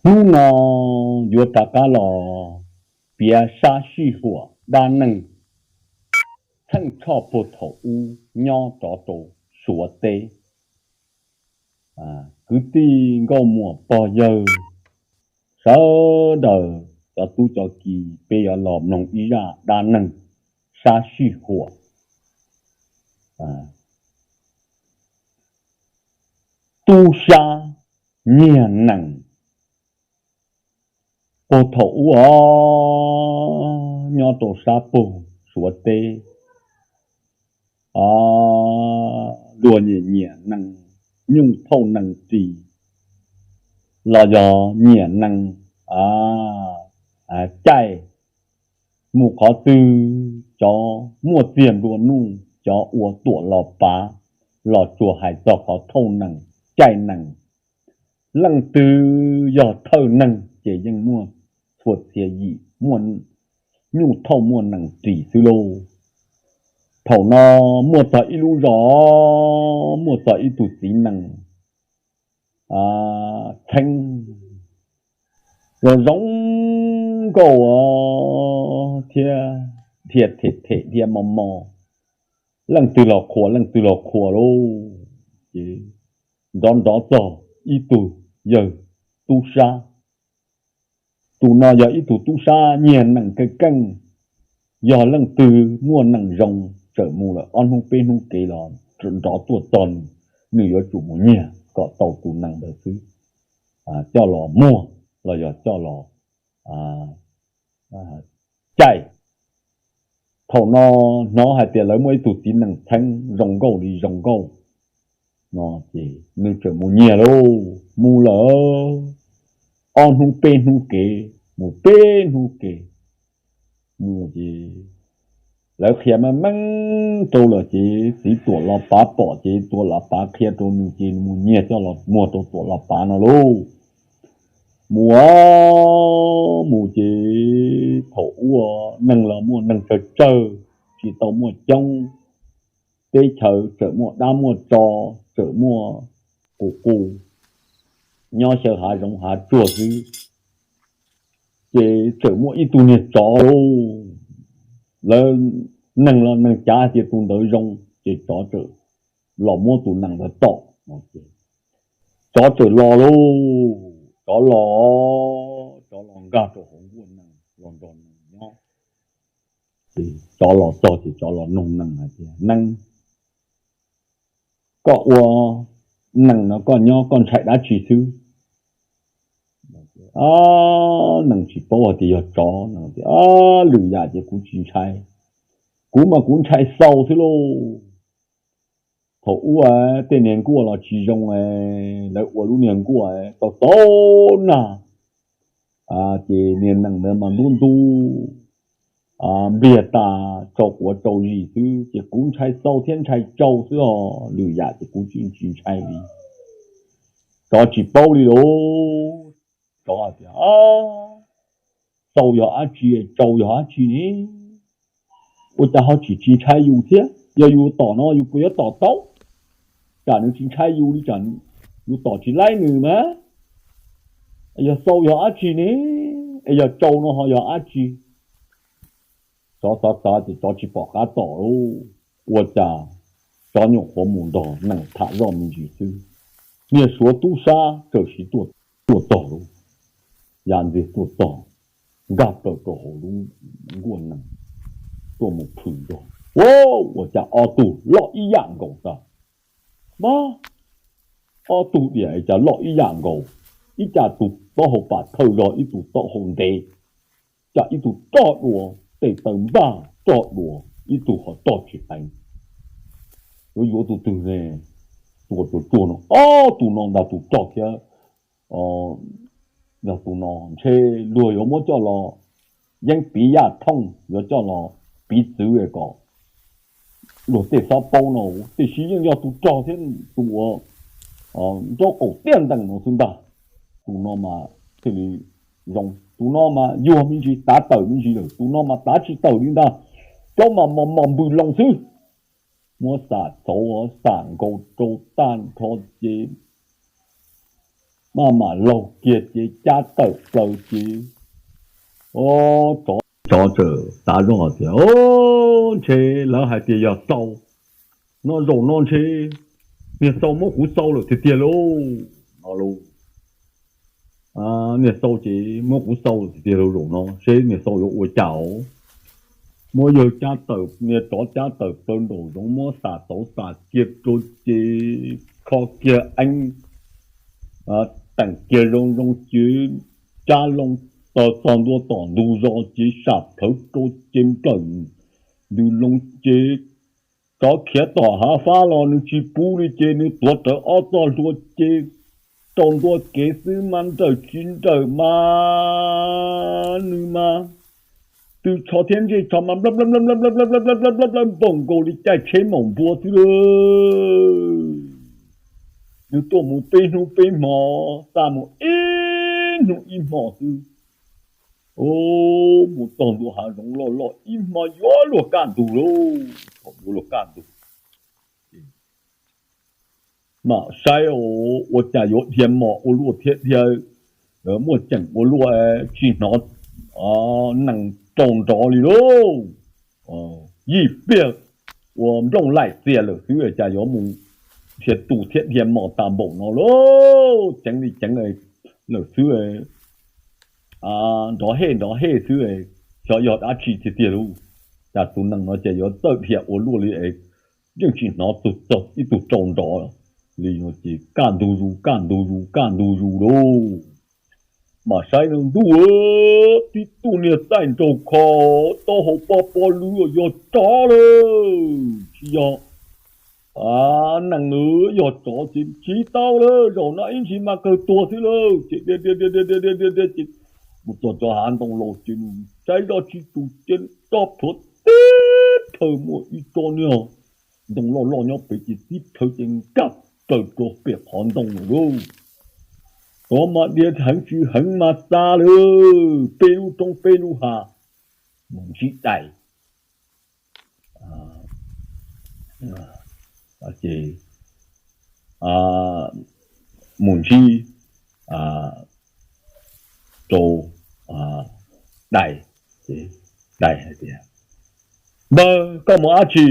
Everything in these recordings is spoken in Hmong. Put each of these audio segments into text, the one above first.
Hnub no yuav rov qab los piav sab sij huam dab neeg txheej tshoj puag thaum ub nyob rov rau Suav teb. Kwv tij nkauj muam pog yawg sawv daws, cov tub cov ki, peb yuav los mloog ib zaj dab neeg sab sij huam tub sab nyiag nees. Puag thaum ub os, nyob rau sab puag Suav teb, luag nyiam nyiam nees, nyuj thauj nees ris, los yog nyiam nees caij. Mus qhov twg cov muaj txiag nplua nuj, cov ua tuam los pav, los tsuas hais txog qhov thauj nees, caij nees. Leej twg yog thawj neeg ces yeej muaj txhua txhia yim, muaj nyuj thauj muaj nees ris xwb lauj. Thaum no muaj txog ib lub zos, muaj txog ib tug txiv nees txheeb zoo zoo nkauj thiab dhia them them dhia mos mos, leej twg los qhuas leej twg los qhuas lauj. Ces nrov nrov txog ib tug yawg tub sab. Tus no yog ib tug tub sab nyiag nees keej keej, yog leej twg muaj nees zoo, txawm mus lawm ob hnub peb hnub kev los nrov tuaj txog nws, nws yuav tsum mus nyiag kom tau tus nees ntawd xwb, coj los muag los yog coj los caij. Thaum no hnov hais tias lawv muaj ib tug txiv nees txheeb zoo nkauj li zoo nkauj no, ces nws txawm mus nyiag lauj. Mus lawm ob hnub peb hnub kev, mus peb hnub kev, mus ces lawv qhia meej meej rau lawm ces txiv tuam los pav pom ces tuam los pav qhia rau nws ces nws mus nyiag coj los muag rau tuam los pav no lauj. Mus mus ces thaum ub neeg los muaj neeg tsawg tsawg, tsis tau muaj coob, teb chaws txawm muaj dab muaj tsov, txawm muaj qus qus, nyob xyaw hav zoov hav tsuag xwb. Ces txawm muaj ib tug niag tsov lauj, lawv neeg los neeg cav hais tias tus ntawd zoo, ces tsov txawm los muab tus nees ntawd tom. Tsov txawm los lauj, tsov los, tsov los nkag rau hauv nkuaj nees los nrog nees nyob. Tsov los txog ces tsov los nug nees hais tias, Nees, koj ua nees no koj nyob koj ntshai dab tsi xwb? Nees tsis paub hais tias yog tsov, nees tias, Lwm yam ces kuv tsis ntshai, kuv mas kuv ntshai xau xwb lauj. Thaum ub tej niag nkuaj los tsis zoo, lawv ua lub niag nkuaj tau tau nag, ces niag nees ntawd mas ntub ntub, npliag tas tsau quav tsau zis xwb, ces kuv ntshai xau thiab ntshai tsau xwb os, lwm yam ces kuv tsis tsis ntshai li. Tsov tsis paub li lauj, tsov tias, Xau yog dab tsi, tsau yog dab tsi ne? Ua cas ho tsis tsis ntshai yus thiab? Yog yus tom no yus puas yuav tom tau? Tsam nws tsis ntshai yus li, tsam yus tom tsis laib nws mas. Yog xau yog dab tsi ne? Es yog tsau no ho yog dab tsi? Tsov xav xav ces tsov tsis pom qab tom lauj, ua cas tsov nyuam qhuav mus nrog nees tham zoj me ntsis xwb, niag suav tub sab txawm siv tuaj tog lauj, ya ntxiag tuaj tog, nkag plaws rau hauv lub nkuaj nees, tuaj mus plhws nrog. Ua cas ob tug loj ib yam nkaus ntag. Mas ob tug diam cas loj ib yam nkaus, ib cas tus taub hau pam thawj zog, ib tug taub hau ntev, cas ib tug roj dua, tej taw npaj roj dua, ib tug ho roj tsis heev. Yuav yuav tus twg ne? Tus tsuag tsuag no, ob tug no ntag tus roj thiab. Yog tus no ntshe luag yuav muab coj los yeeb piv yaj thooj, yuav coj los piv txwv kom luag tej xob paub no, tiam sis yeej yog tus rog thiab tus uas nraub qaum tiaj ntees no xwb ntag. Tus no mas thiaj li zoo, tus no mas yuag me ntsis tav tawm me ntsis lawm, tus no mas tav tsis tawm li ntag, plaub mas mos mos npws loo xwb. Muab xam txauv xam nkaus rau tag nrho ces maj mam laug kiag ces cab tawm plaws ces, o, tsov, tsov txawm xav zoj tias, o, ntshe lawv hais tias yog xau, no zaum no ntshe niag xau muab kuv xau lawm tiag tiag lauj, no lauj. Niag xau ces muab kuv xau lawm tiag tiag lauj, zaum no seb niag xau yuav ua cas os. Muab yawg cab tawm, niag tsov cab tawm plaws nraum zoov, muab xam txauv xam kiag rau ces kho kiag eeb, teem kiag zoo zoo ces cab loo tog txog ntua tom ntug zos ces sam plhawv rau ces nplawm ntws loo ces tsov khiav tom hav fab los nws tsis pub li ces nws tuav rawv ob txoj hlua ces rau ntua kev xwb mas nrawm tsis nrawm mas nws mas tw tsho thiab ntsej tsho mas nplawm nplawm nplawm nplawm nplawm nplawm nplawm nplawm nplawm nplawm npaum nkaus li caij tsheb maum npua xwb lauj. Nws tuaj mus peb hnub peb hmo, xa mus ib hnub ib hmo xwb. Mus txog ntua hav zoov loj loj ib hmo yuav luag kaj ntug lauj, thaum yuav luag kaj ntug mam saib ua cas yuav dhia mos ua luaj thiab dhia, muaj ceem ua luaj, tsis hnov nees rau nrov li lauj. Yim pliag ua nplooj laim txias lawm xwb cas yuav mus dhia tus thiab dhia mos tas npaum no lauj, ceev li ceev lawm xwb, nrov hej nrov hej xwb, xyov yog dab tsi tiag tiag lauj. Cas tus nees no ces yuav txawj dhia ua luaj li, yeej tsis hnov tus txog ib tug rau nrov li no ces kaj ntug zus kaj ntug zus kaj ntug zus lauj. Mam saib no ntuj, tib tug niag txaij nraug kho taub hau pob pob lwb yog tsov lawm tsis yog nees, yog tsov ces tsis tau lawm, zaum no ib ntsis mas kawg tuag xwb lawm ces dhia dhia dhia dhia dhia dhia dhia ces mus txog cov hav ntoo laus ces saib zoj tsis tus ces tso plhuav tib phaw muaj ib tsob niag ntoo loj loj nyob pem ces tib phaw ces nkag plaws rau pem qhov ntoo lawm lauj. Tov mas dhia heev tsis heev mas xa lawm peb lub roob peb lub hav mus ntsib dais ces mus ntsib rau dais, dais hais tias, Npawg, koj mus dab tsi?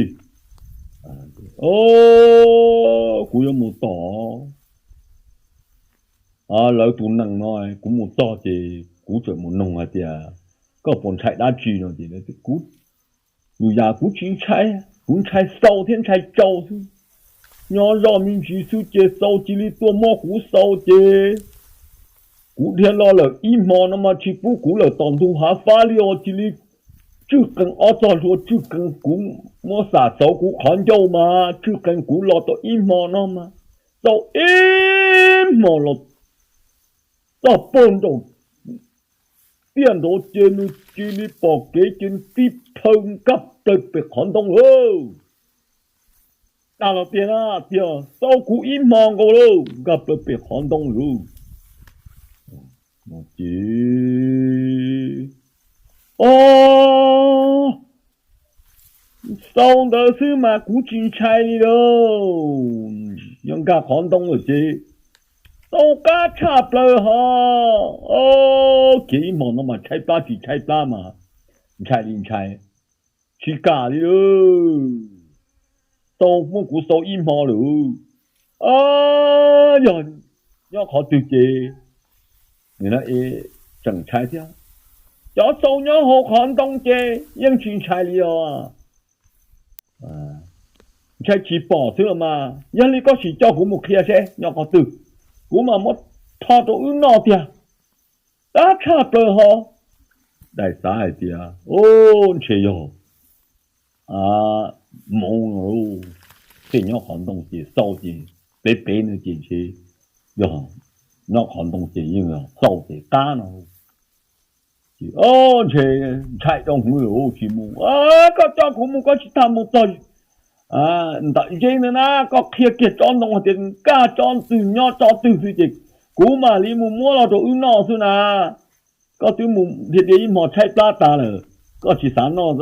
Kuv yuav mus tom lawv tus nees no, kuv mus txog ces kuv tseem mus noog hais tias koj puas ntshai dab tsi no ces kuv, yus yam kuv tsis ntshai, kuv ntshai xau thiab ntshai tsau xwb. Nyob zoj me ntsis xwb ces xau cia li tuaj muab kuv xau ces kuv dhia los lawm ib hmo no mas tsis pub kuv lawm tom ntug hav fab li os, cia li tswj qees ob txog hlua tswj qees kuv, muab xam txauv kuv qhov ncauj mas tswj qees kuv los tau ib hmo no mas xau ib hmo los txog puag nraum tiaj nraud ces nws cia li pom kev ces tib phaw nkag plaws pem qhov ntoo lawm. Dag los tiag na, tiag xau kuv ib hmo nkaus lawm nkag plaws pem qhov ntoo lawm. Ces, o, xau ntawd xwb mas kuv tsis ntshai li lauj. Yog nkag qhov ntoo lawm ces xau qab tshaj plaws ho. Khiav ib hmo no mas tshaib plab tsis tshaib plab mas ntshai li ntshai, tsis kam li lauj. Xau muab kuv xau ib hmo lawm, yog nyob qhov twg ces tseem ntshai thiab. Cov xau nyob hauv qhov ntoo ces yeej tsis ntshai li os. Ntshai tsis pom xwb los mas, yog li koj sim coj kuv mus qhia seb nyob qhov twg, kuv mam muab tho rau wb noj tiag. Qab tshaj plaws ho. Dais xav hais tias, u, ntshe yog hmoov no, tej nyob qhov ntoo ces xau ces peb peb no ces ntshe yog nyob qhov ntoo ces yeej xau ces qab no. Ces ntshe ntshai rau hwv tsis mus. Koj coj kuv mus koj tsis tau mus txog ntawm zeb ntawd na, koj qhia kiag tsob ntoo hais tias nkag tsob twg nyob tsob twg xwb ces kuv mam li mus muab los rau wb noj xwb na. Koj twb mus dhia dhia ib hmo tshaib plab tas lawm, koj tsis xav noj,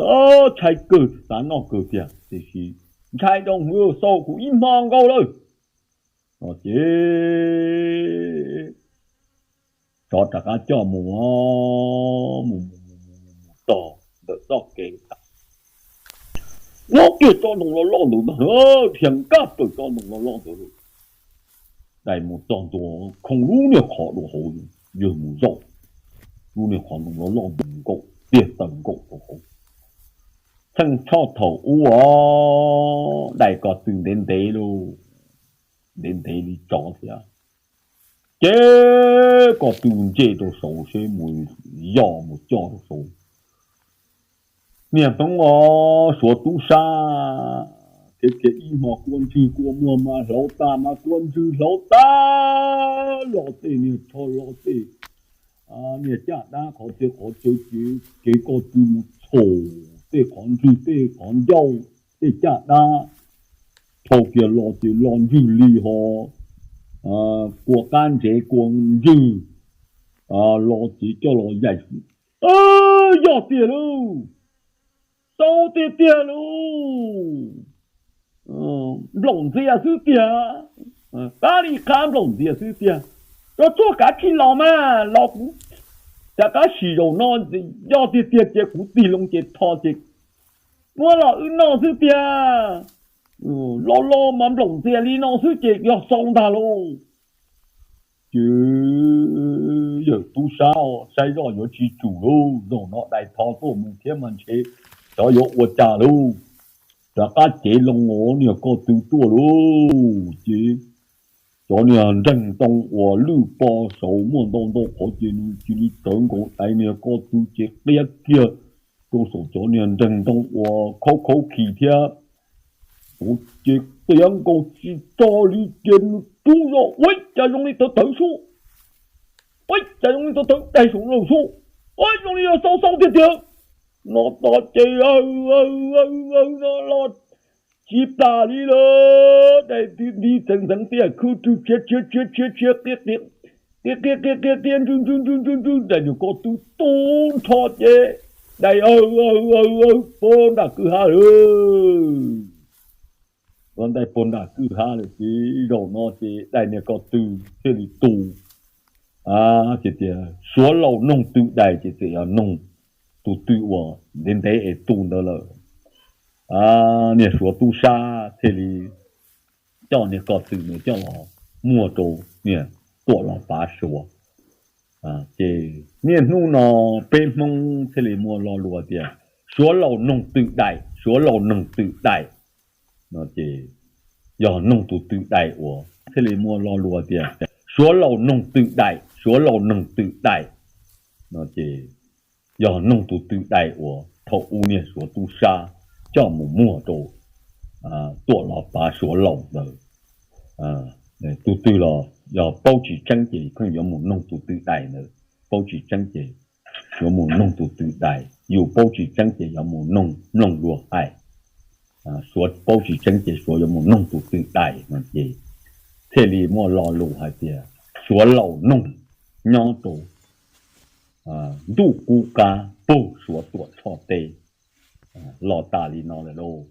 ntshai kawg xav noj kawg tiag tiam sis ntshai rau hwv xau kuv ib hmo nkaus lawm. Ces tsov rov qab coj mus, mus mus mus mus mus txog ntawm txoj kev tas, nyob kiag tsob ntoo loj loj ntawd ntag, dhia nkaj plaws tsob ntoo loj loj ntawd, dais mus txog ntua, khoo lub niag qhov rau hauv, yawg mus zaum lub niag qhov ntoo loj loj ntawd nkaum tiag taw nkaum rau hauv. Txheej txhoj thaum ub os, dais ko tw ntev ntev lauj, ntev ntev li tsov thiab. Ces ko tw ntse rau saud seb mus yos mus coj rau saud. Niag Hmoob os, Suav tub sab, kev kiag ib hmo kua ntswg kua muag mas hlauv tas mas kua ntswg hlauv tas, los tej niag tsho los tej niag caj dab qhov txhia qhov chaw ces kev ko tw mus txhos tej qhov ntswg tej qhov ncauj tej caj dab, dhau kiag los ces los ntswg li ho kua qab ntsev kua ntswg los ces coj los yaim, yog tiag lauj, tau tiag tiag lauj. Nplaum ntxias xwb tiag, qab li qab nplaum ntxias xwb tiag. Rau tsuag kav tsij los mas los kuv, cas tab sis zaum no yog tiag tiag ces kuv tig loo ces tho ces muab los wb noj xwb tiag. Los los mas nplaum ntxias li no xwb ces yog xau ntag lauj. Ces yawm tub sab saib zoj yuav tsis tsum lauj, zaum no dais tho tuaj mus thiab mas ntshe xyov yuav ua cas lauj. Rov qab cev loo niag ko tw tuaj lauj. Ces cov niag nreeg ntoo uas lwj po saud muaj ntau ntau qhov ces nws cia li tsawv nkaus dais niag ko tw ces qiab kiag rau saum cov niag nreeg ntoo uas khaub khaub khi thiab. Ces qiab nkaus tsis tso li ces nws rub zog ua cas zoo li tawv tawv sub, ua cas zoo li tawv tawv dais saum laus sub, ua zoo li yog xau xau tiag tiag. No tos ces no los tsis plam li lawm, dais nti ntxeev ntxeev tiaj khwb rwg tshiab tshiab tshiab tshiab tshiab qia qia qia qia qia ntswg ntswg ntswg ntswg ntswg dais niag ko tw tu nrho ces dais aw aw aw puag nram kwj ha lawm. Ua ntej puag nram kwj ha lawm ces zaum no ces dais niag ko tw thiaj li tu ces tias Suav laus noog tw dais ces txawm yog noog tus tw uas ntev ntev es tu ntawd lawm. Niag Suav tub sab thiaj li coj niag ko tw ntawd coj los muag rau niag Tuam Los Pav Suav. Ces niaj hnub no peb Hmoob thiaj li muaj lo lus tias Suav laus noog tw dais, Suav laus noog tw dais no ces yog noog tus tw dais uas thiaj li muaj lo lus tias Suav laus noog tw dais, Suav laus noog tw dais no ces yog noog tus tw dais uas thaum ub niag Suav tub sab coj mus muag rau Tuam Los Pav Suav laus ntawd. Tus twg los yog paub tsis tseeb ces pheej yuav mus noog tus tw dais ntawd, paub tsis tseeb ces yuav mus noog tus tw dais, yus paub tsis tseeb ces yuav mus noog mloog luag hais. Suav paub tsis tseeb ces Suav yuav mus noog tus tw dais no ces thiaj li muaj lo lus hais tias Suav laus noog nyob rau ntuj qub qab puag Suav Tuam Tshoj teb. Los tas li no lawm lauj.